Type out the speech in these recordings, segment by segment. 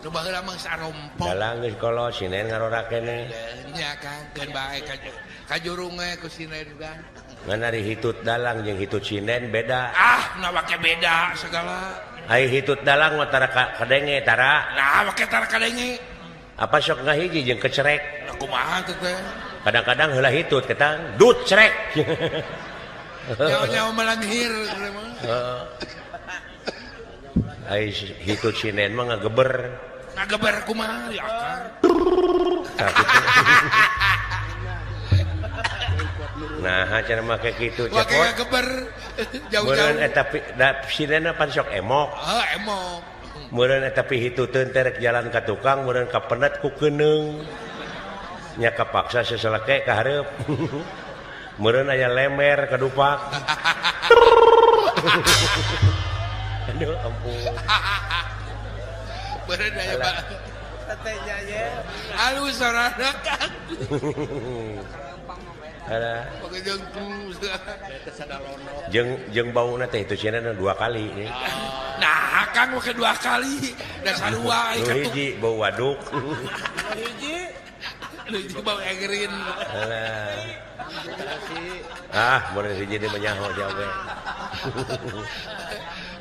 Nu baheula mah geus arompok. Dalang geus kolot sinden ngarora keneh. Nya Kang, keun bae kajurung we ku sinden kan. Ngan ari hitut dalang jeung hitut sinden beda. Ah, na make beda segala. Ai hitut dalang mah tara kadenge tara. Nah, make tara kadenge. Apa sok ngahiji jeung kecerek. Nah, kumaha teh teh? Kadang-kadang heula hitut ketang dut cerek. Nyawa-nyawa melanghir heeh. Ai hitut sinden mah ngageber. Ngageber kumaha ya akar. Nah, cara make kitu cepot. Ngageber jauh-jauh. Meureun eta da sinden pan sok emok. Heuh, emok. Meureun eta pihituteun teh rek jalan ka tukang meureun kapenet ku keuneung. Nya kapaksa seseleke ka hareup. Meureun aya lemer kadupak. Aduh ampun. Meureun aya ba. Tetehnya ye. Alus sorana kan. Alah. Jeung jeung bauna teh itu cenah dua kali nih. Nah, Kang make dua kali. Da sarua ai ka hiji bau waduk. Hiji. Hiji bau egrin. Alah. Ah, mun hiji deui mah nyaho jauh.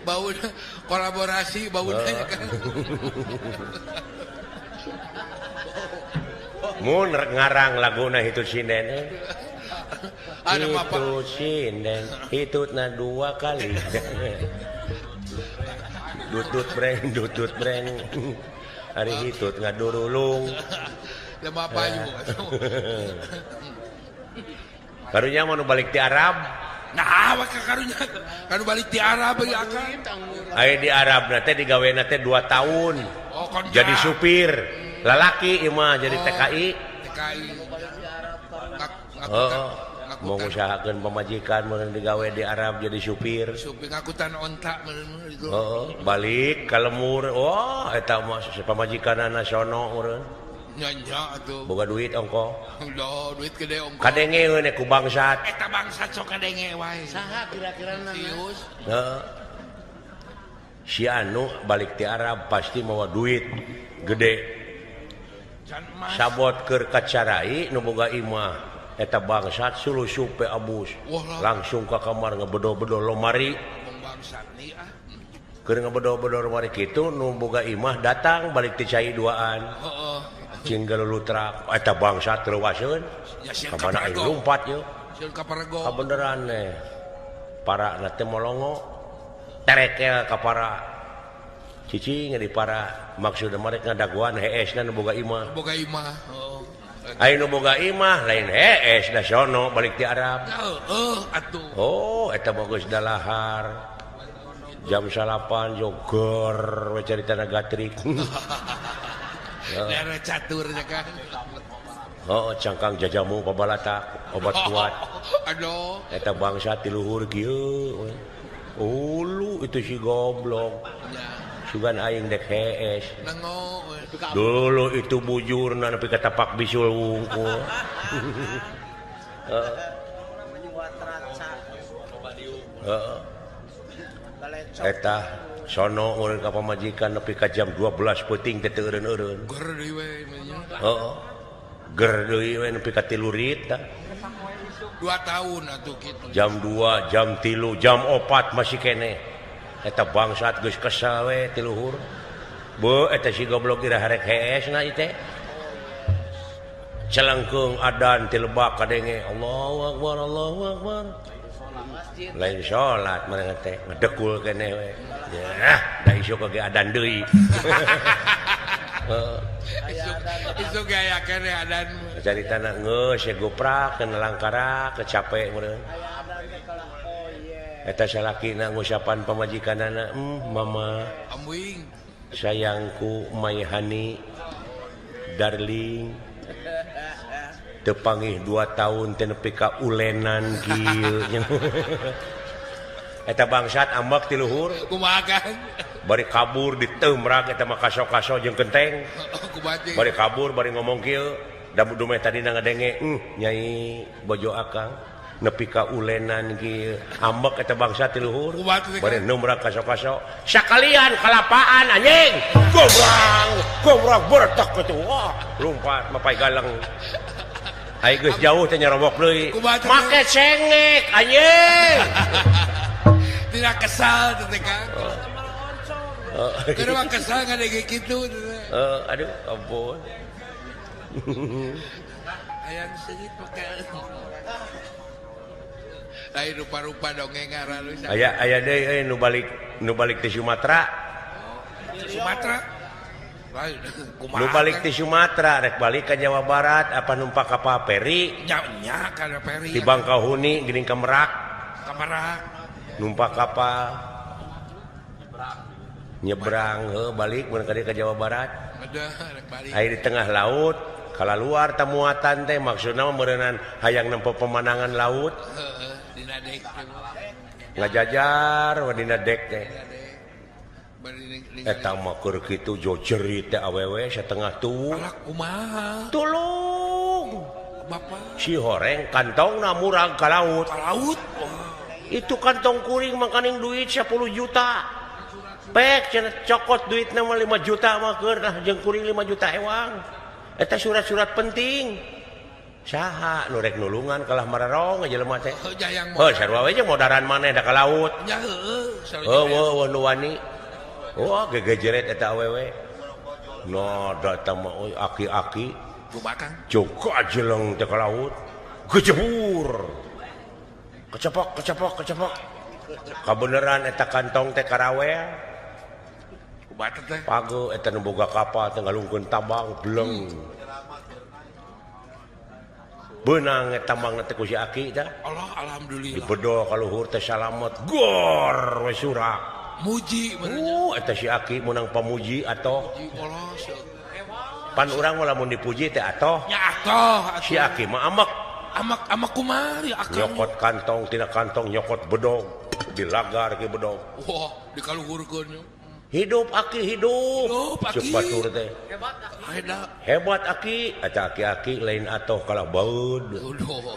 Bau kolaborasi bauna kan. Mun rek ngarang laguna hitut sinden. Ada apa? Hitut sinden, hitutna dua kali. Dutut breng, dutut breng. Ari hitut ngadurulung. Da bapa ibu. Karunya mun balik ti Arab. Nah, maka karunya kanu balik ti Arab ya akang. Aya di Arab na teh digawena teh 2 tahun. Oh, jadi supir. Lalaki ieu mah jadi TKI. TKI. Heeh. Mau ngusahakeun pamajikan mun digawe di Arab jadi supir. Supir ngakutan onta meureun itu. Heeh, balik ka lemur. Wah, eta mah pamajikanna sono meureun. Nya nya atuh. Boga duit ongko. Duh, duit gede ongko. Kadenge we ku bangsat. Eta bangsat sok kadenge wae. Saha kira-kirana? Sius. Heeh. Si anu balik ti Arab pasti mawa duit gede. Sabot keur kacarai nu boga imah eta bangsat sulusup pe abus langsung ka kamar ngebedo-bedo lomari keur ngebedo-bedo lomari kitu nu boga imah datang balik ti cai duaan cing galulutrak eta bangsat reuaseun ka mana aing lumpat yeuh kabeneran teh para na teh molongo terekel ka para cicing di para maksudna mereka ngadaguan hees na nu boga imah. Boga imah. Heeh. Aya nu boga imah lain hees da sono balik ti Arab. Heeh atuh. Oh, eta mah geus dalahar. Jam 9 jogor we caritana gatrik. Daerah catur nya kan. Heeh, cangkang jajamu pabalatak obat kuat. Aduh. Eta bangsa ti luhur kieu. Ulu itu si goblok. Sugan aing dek hees. Dulu itu bujurna nepi ka tapak bisul wungkul. Heeh. Eta sono urang ka pamajikan nepi ka jam 12 peuting teh teu eureun-eureun. Ger deui we nya. Heeh. Ger deui we nepi ka 3 rit tah. 2 tahun atuh kitu. Jam 2, jam 3, jam 4 masih keneh. Eta bangsat geus kesel we ti luhur. Beuh eta si goblok ira harek hees na ieu teh. Celengkeung adan ti lebak kadenge Allahu akbar Allahu akbar. Lain salat manehna teh ngedekul keneh we. Yah, da isuk ge adan deui. Heeh. Isuk ge aya keneh adan. Caritana geus ye goprak kana langkara kecape meureun. Eta salakina ngusapan pamajikanana, mama ambuing sayangku my honey darling teu pangih 2 tahun teh nepi ka ulenan kieu. Eta bangsat ambek ti luhur kumaha kan bari kabur diteumrak eta mah kaso-kaso jeung kenteng. Bari kabur bari ngomong kieu da dumeh tadina ngadenge, nyai bojo akang Nepi ka ulenan kieu ambek eta bangsa ti luhur. Bari numbrak kaso-kaso sakalian kalapaan anjing. Gobrang, gobrang bertek kitu. Wah, lumpat mapai galang. Ai geus jauh teh nyarobok deui. Make cengek anjing. Tidak kesal teh Kang. Keur mah kesal ngadege kitu. Aduh, ampun. Hayang seungit make. Lain rupa-rupa dongeng aralus. Aya aya deui euy nu balik ti Sumatera. Sumatera. Lain kumaha? Nu balik ti Sumatera rek balik ka Jawa Barat apa numpak kapal peri? Nya nya kana peri. Di Bangkahuni geuning ka Merak. Ka Merak. Numpak kapal. Nyebrang heuh balik mun ka dieu ka Jawa Barat. Rek balik. Aya di tengah laut kalaluar tamuatan teh maksudna mah meureunnan hayang nempo pemandangan laut. Heeh. Dina dek ngajajar we dina dek teh. Eta mah keur kitu jojerit teh awewe satengah tuwuh. Alah kumaha? Tulung. Bapak. Si horeng kantongna murag ka laut. Ka laut. Wah. Itu kantong kuring makaning duit 10 juta. Pek cenah cokot duitna mah 5 juta mah keur nah jeung kuring 5 juta ewang. Eta surat-surat penting. Saha nu rek nulungan kalah mararong jelema teh. Heuh sarua we jeung modaran maneh da ka laut. Nya heueuh sarua. Heueuh nu wani. Wah gegejeret eta awewe. No da eta mah euy aki-aki. Kumaha Kang? Joko ajeleng teh ka laut. Gejebur. Kecepok kecepok kecepok. Kabeneran eta kantong teh karawel. Kumaha teh? Pago eta nu boga kapal teh ngalungkeun tabang bleng. Benang eta tambang teh ku si aki tah. Allah alhamdulillah. Dibedol ka luhur teh salamet. Gor we surak. Muji bener. Eta si aki meunang pamuji atoh. Pan urang mah lamun dipuji teh atoh. Nya atoh. Si aki mah amek. Amek amek kumaha akang. Nyokot kantong tina kantong nyokot bedog dilagar ke bedog. Wah, dikaluhurkeun. Hidup aki hidup. Hidup aki. Cuk batur teh. Hebat aki. Hebat aki. Eta aki-aki lain atoh kalah baeud.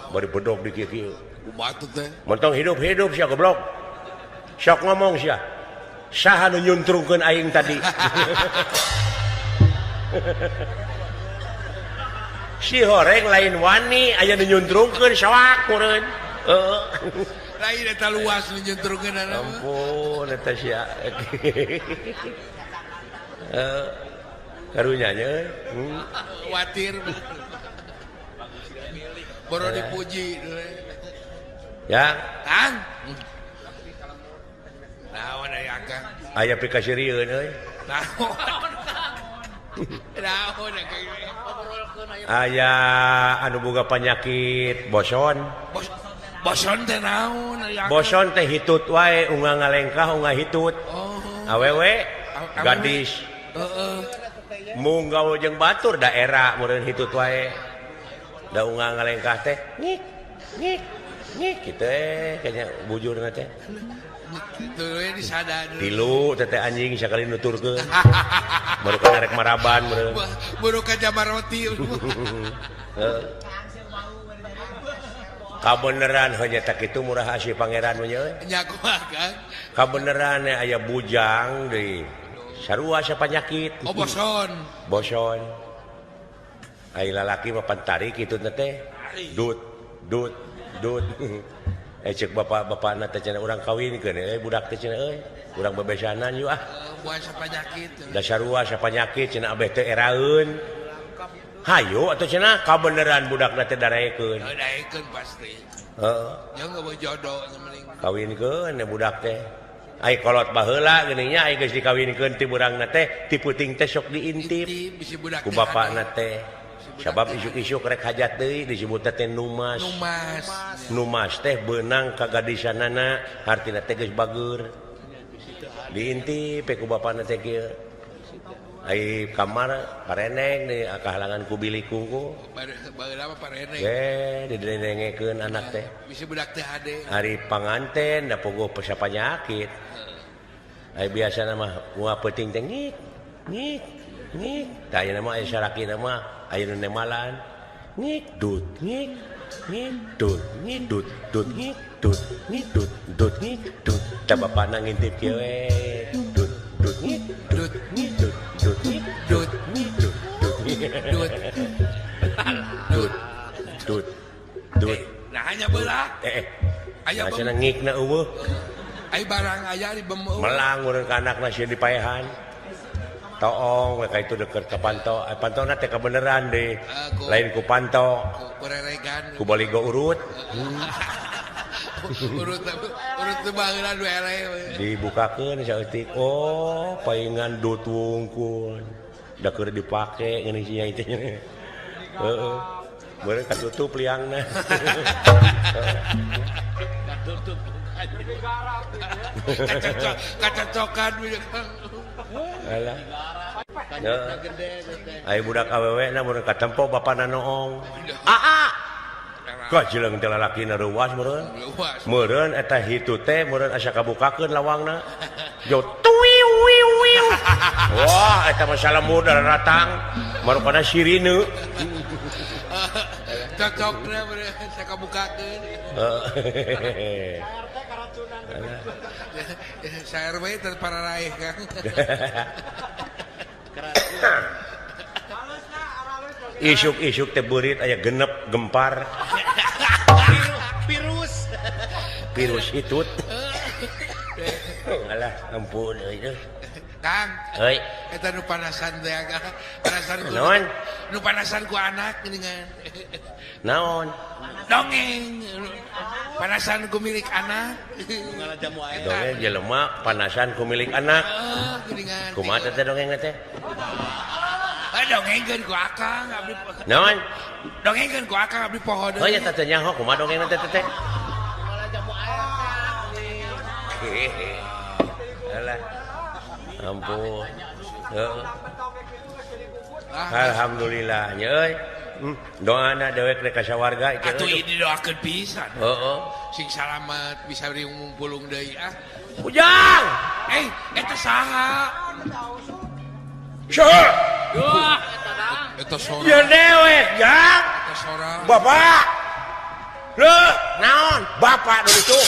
Bari bedog di kieu-kieu. Kumaha teh? Mentong hidup-hidup sia goblok. Sok ngomong sia. Saha nu nyuntrungkeun aing tadi? Si horeng lain wani aya nu nyuntrungkeun soak meureun. Heeh. Lain eta luas nu nyuntrungkeun. Ampun eta sia. Karunya nya watir. Boro dipuji. Ya. Kang. Naon aya Kang? Aya pikasirieun euy. Naon? Naon aya anu boga panyakit boson. Boson teh naon? Boson teh hitut wae unga ngalengkah unga hitut. Oh. Awewe gadis. Heeh. Mung gaul jeung batur daerah meureun hitut wae. Da unga ngalengkah teh ngik ngik ngik kitu kayaknya bujurna teh. Tilu tete anjing sakali nuturkeun. Baru ka rek maraban meureun. Baru ka jamaroti. Heeh. Kabeneran heuh nya tak kitu murah si pangeran mah nya euy. Nya kumaha Kang? Kabeneran aya bujang deui. Sarua sapanyakit. Oh boson. Boson. Ai lalaki mah pantari kitu teh. Dut dut dut. Cek bapak-bapakna teh cenah urang kawinkeun euy budak teh cenah euy. Urang bebesanan yuk ah. Buah sapanyakit. Da sarua sapanyakit cenah abeh teh eraeun. Hayu atuh cenah kabeneran budakna teh daraekeun. Daraekeun pasti. Heeh. Jeung eueuh jodoh mending. Kawinkeun budak teh. Ai kolot baheula geuning nya ai geus dikawinkeun ti burangna teh ti puting teh sok diintip. Ku bapakna teh. Sabab isuk-isuk rek hajat deui disebut teh numas. Numas. Numas teh beunang ka gadisanana hartina teh geus bageur. Diintip ku bapana teh kieu. Ai kamar pareneng deui kahalangan ku bilik kungku. Baheula mah pareneng. Ge didengekeun anak teh. Bisi budak teh hade. Ari panganten da pogoh panyakit. Ai biasana mah moal peuting teh ngik ngik ngik. Tah ayeuna mah aya salakina mah aya nu nemalan. Ngik dut ngik Ngidut ngidut dut ngidut ngidut dut ngidut. Da bapana ngintip kieu we. Dut dut ngidut ngidut dut ngidut ngidut dut dut dut dut dut. Nah hanya belah. Aya cenah ngikna eueuh. Ai barang aya di bemeu. Melang urang ka anakna sieun dipaehan. Toong we ka itu deket ka panto. Pantona teh kabeneran deh. Lain ku panto. Ku reregan. Ku baligo urut. Urut urut teu baheula du eleh. Dibukakeun saeutik. Oh, paingan dut wungkul. Da keur dipake ngeuning sia itu. Heeh. Meureun katutup liangna. Katutup. Kacocokan alah. Ai budak awewe na mun katempo bapana noong. Aa. Kajeleng teh lalakina reuwas meureun. Meureun eta hitu teh meureun asa kabukakeun lawangna. Jo tuiu wiu wiu. Wah, eta mah salamur daratang marukana sirine. Cocokna meureun asa kabukakeun. Heeh. Saer we teh pararaeh Kang. Isuk-isuk teh beurit aya genep gempar. Virus. Virus hitut. Alah, ampun euy. Kang. Heuy. Eta nu panasan teh panasan ku. Naon? Nu panasan ku anak geuningan. Naon? Dongeng. Panasan ku milik anak. Dongeng jelema panasan ku milik anak. Heeh, geuningan. Kumaha teh dongeng teh? Dongengkeun ku akang abdi. Naon? Dongengkeun ku akang abdi poho deui. Oh nya teh nyaho kumaha dongeng teh teh. Alah. Ampun. Heeh. Alhamdulillah nya euy. Doana dewek rek ka sawarga atuh ieu didoakeun pisan. Heeh. Sing salamet bisa riung pulung deui ah. Ujang. Eta saha? Saha? Wah, eta sora. Ya dewek, Jang. Eta sora. Bapak. Leuh, naon? Bapak nu itu.